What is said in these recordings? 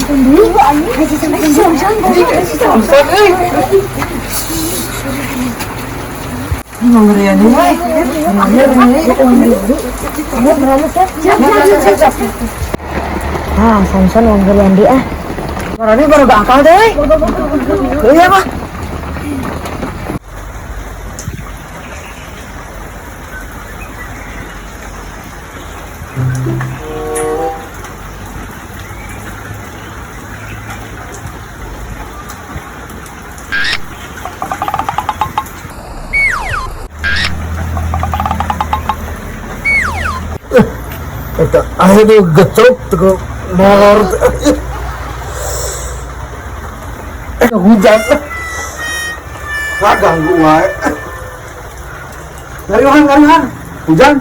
Samson deui. Haji Samson deui. Samson euy. Ngerian we. Ah, Samson ngerian dia ah. Marane baru gak akal deh. Iya mah. Eta akhirnya gecok tuh molor. Hujan. Wah, ganggu wae. Ngariuhan, ngariuhan. Hujan.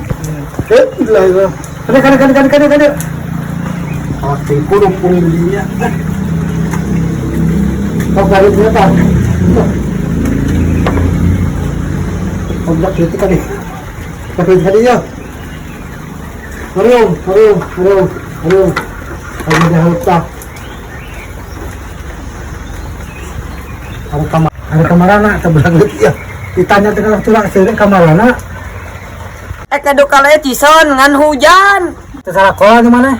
Gila itu. Kade, kade, kade, kade, kade, kade. Pasti kudu punglinya. Kau garis berapa? Objek kritik kali. Kritik tadi ya. Marium, marium, marium, marium. Ada dah. Ada kamar, ada kamarana sebelah gitu ya. Ditanya tengah curang seueur kamarana. Kadu kale cison ngan hujan. Teu salah di mana?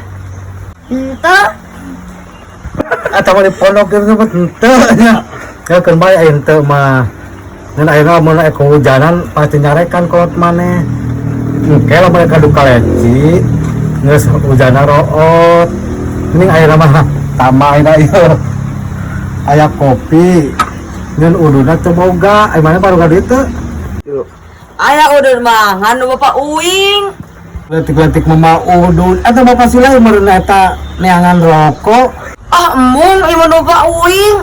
Henteu. Atau di pondok itu mah henteu nya. Ya keun bae aya henteu mah. Ngan ayeuna mun aya kehujanan pasti nyarekan kolot maneh. Engke lamun aya kadu kaleci geus hujanna root. Mending ayeuna mah tambah ayeuna ieu. Aya kopi. Ngan ududna teu boga, aya maneh baru ka dieu teu. Aya udud mah ngan bapak uing. Letik-letik mah udud. Atau bapak sila meureun eta neangan rokok. Ah embung ieu mah bapak uing.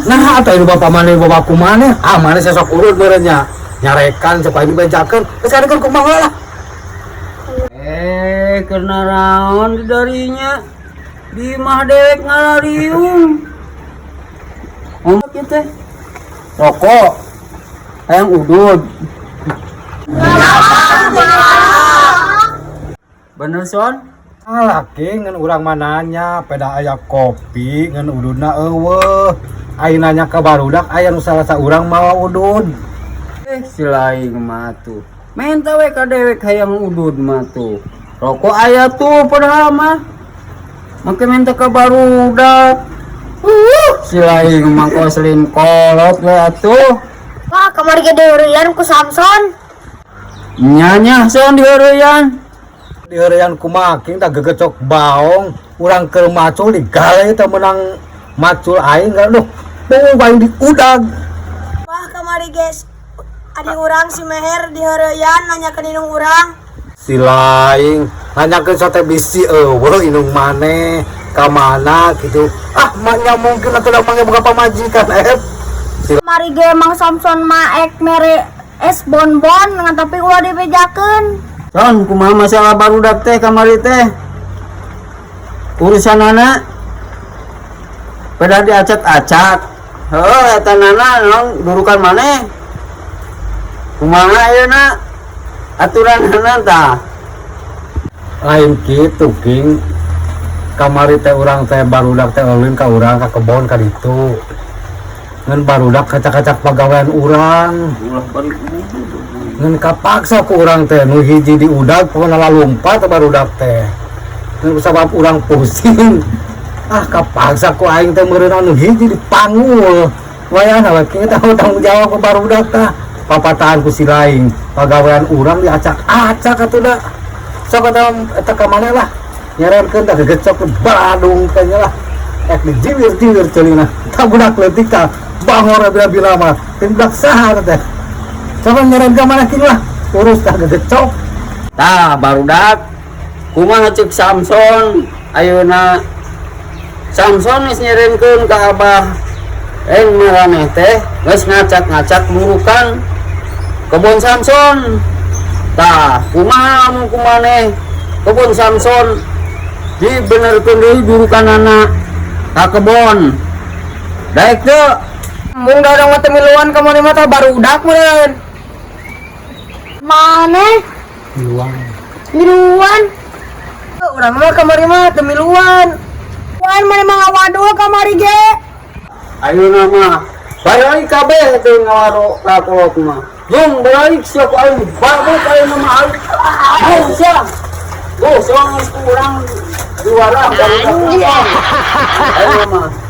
Nah, atau itu bapak mana, bapak kumaneh? Ah, mana sesok urut meureun nya. Nyarekan supaya dibejakeun. Geus kadeukeun kumaha lah. Kena raon di darinya. Di mah dewek ngalariung. Om kieu teh. Rokok. Hayang udud. Bener son? Alah, ki ngan urang mah nanya, peda aya kopi ngan ududna eueuh. Aing nanya ka barudak aya nu salah saurang mawa udud. Si lain mah tuh. Menta we ka dewek hayang udud mah tuh. Rokok aya tuh padahal mah. Make minta ka barudak. Si lain mah koslin kolot we atuh. Wah, kamari ge diheureuyaan ku Samson. Nyanya son diheureuyaan. Diheureuyaan kumaha king tah gegecok baong, urang keur macul digale teh meunang macul aing aduh. Bau aing diudag. Wah, kamari guys. Adi urang si Meher diheureuyaan nanyakeun indung urang. Si lain nanyakeun sate bisi eueuh indung maneh ka mana gitu. Ah, maknya mungkin atuh da mangge boga pamajikan eh. Si Kamari ge Mang Samson mah ek mere es bonbon ngan tapi ulah dibejakeun. Son, kumaha masalah barudak teh kamari teh? Urusan anak pada diacak-acak. Heuh, eta nana naon durukan maneh? Kumaha ayeuna? Aturanana tah. Lain kitu king. Kamari teh urang teh barudak teh euleun ka urang ka kebon ka ditu. Ngan barudak kacak-kacak pagawean urang. Ngan kapaksa ku urang teh nu hiji diudag pokona lalumpat barudak teh. Ngan sabab urang pusing. Ah kapaksa ku aing teh meureun anu hiji dipanggul. Wayahna we kieu tanggung jawab ku barudak tah. Papatahan ku si lain, pagawean urang diacak-acak atuh da. Sok eta eta ka mana lah. Nyarankeun tah gegecok badung teh nya lah. Ek dijiwir-jiwir ceulina. Tah budak leutik tah bangor bila-bila mah. Teh budak saha teh. Coba nyaran ka mana kieu lah. Urus tah gegecok. Tah barudak kumaha ceuk Samson ayeuna Samson geus nyerenkeun ka Abah maraneh teh geus ngacak-ngacak burukan kebon Samson. Tah kumaha mun kumaneh kebon Samson dibenerkeun deui burukanana ka kebon. Daek teu? Mung da urang mah teu miluan ka maneh mah tah barudak meureun. Maneh? Miluan. Miluan. Urang mah kamari mah teu miluan. Wan mana mah ngawadul kamari ge. Ayeuna mah balik kabeh teh ngawaro ka kolot mah. Jung balik sia ku aing babuk ayeuna mah aing. Ayo sia. Go, soang geus ku urang juara barudak. Ayeuna mah.